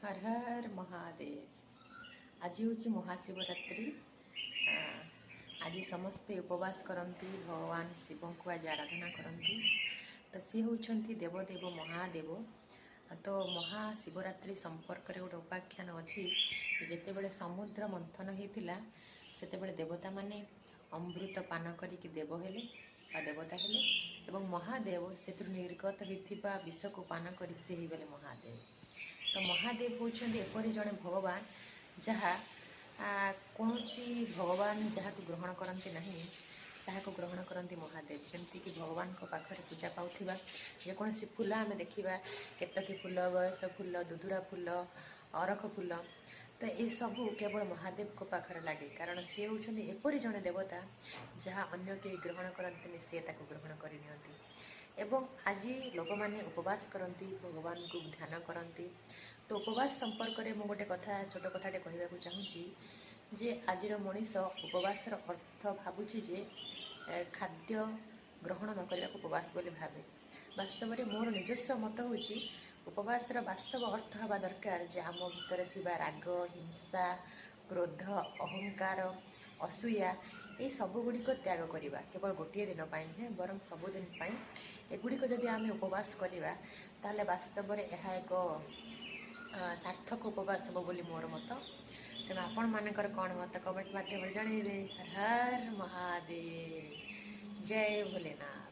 ହର ହର ମହାଦେବ। ଆଜି ହେଉଛି ମହାଶିବରାତ୍ରି। ଆଜି ସମସ୍ତେ ଉପବାସ କରନ୍ତି, ଭଗବାନ ଶିବଙ୍କୁ ଆଜି ଆରାଧନା କରନ୍ତି। ତ ସିଏ ହେଉଛନ୍ତି ଦେବଦେବ ମହାଦେବ। ତ ମହାଶିବରାତ୍ରି ସମ୍ପର୍କରେ ଗୋଟେ ଉପାଖ୍ୟାନ ଅଛି, ଯେତେବେଳେ ସମୁଦ୍ର ମନ୍ଥନ ହେଇଥିଲା, ସେତେବେଳେ ଦେବତାମାନେ ଅମୃତ ପାନ କରିକି ଦେବ ହେଲେ ବା ଦେବତା ହେଲେ ଏବଂ ମହାଦେବ ସେଥିରୁ ନିର୍ଗତ ହୋଇଥିବା ବିଷକୁ ପାନ କରି ସେ ହେଇଗଲେ ମହାଦେବ। ତ ମହାଦେବ ହେଉଛନ୍ତି ଏପରି ଜଣେ ଭଗବାନ, ଯାହା କୌଣସି ଭଗବାନ ଯାହାକୁ ଗ୍ରହଣ କରନ୍ତି ନାହିଁ, ତାହାକୁ ଗ୍ରହଣ କରନ୍ତି ମହାଦେବ। ଯେମିତିକି ଭଗବାନଙ୍କ ପାଖରେ ପୂଜା ପାଉଥିବା ଯେକୌଣସି ଫୁଲ ଆମେ ଦେଖିବା, କେତକୀ ଫୁଲ, ଗୟସ ଫୁଲ, ଦୁଧୁରା ଫୁଲ, ଅରଖ ଫୁଲ, ତ ଏସବୁ କେବଳ ମହାଦେବଙ୍କ ପାଖରେ ଲାଗେ, କାରଣ ସିଏ ହେଉଛନ୍ତି ଏପରି ଜଣେ ଦେବତା ଯାହା ଅନ୍ୟ କେହି ଗ୍ରହଣ କରନ୍ତିନି, ସିଏ ତାକୁ ଗ୍ରହଣ କରିନିଅନ୍ତି। ଏବଂ ଆଜି ଲୋକମାନେ ଉପବାସ କରନ୍ତି, ଭଗବାନଙ୍କୁ ଧ୍ୟାନ କରନ୍ତି। ତ ଉପବାସ ସମ୍ପର୍କରେ ମୁଁ ଗୋଟେ କଥା, ଛୋଟ କଥାଟେ କହିବାକୁ ଚାହୁଁଛି ଯେ ଆଜିର ମଣିଷ ଉପବାସର ଅର୍ଥ ଭାବୁଛି ଯେ ଖାଦ୍ୟ ଗ୍ରହଣ ନ କରିବାକୁ ଉପବାସ ବୋଲି ଭାବେ। ବାସ୍ତବରେ ମୋର ନିଜସ୍ୱ ମତ ହେଉଛି, ଉପବାସର ବାସ୍ତବ ଅର୍ଥ ହେବା ଦରକାର ଯେ ଆମ ଭିତରେ ଥିବା ରାଗ, ହିଂସା, କ୍ରୋଧ, ଅହଙ୍କାର, ଅସୂୟା, ଏ ସବୁଗୁଡ଼ିକ ତ୍ୟାଗ କରିବା। କେବଳ ଗୋଟିଏ ଦିନ ପାଇଁ ନୁହେଁ, ବରଂ ସବୁଦିନ ପାଇଁ ଏଗୁଡ଼ିକ ଯଦି ଆମେ ଉପବାସ କରିବା, ତାହେଲେ ବାସ୍ତବରେ ଏହା ଏକ ସାର୍ଥକ ଉପବାସ ହେବ ବୋଲି ମୋର ମତ। ତେଣୁ ଆପଣମାନଙ୍କର କ'ଣ ମତ, କମେଣ୍ଟ ମାଧ୍ୟମରେ ଜଣାଇବେ। ହର ହର ମହାଦେବ, ଜୟ ଭୋଲେନାଥ।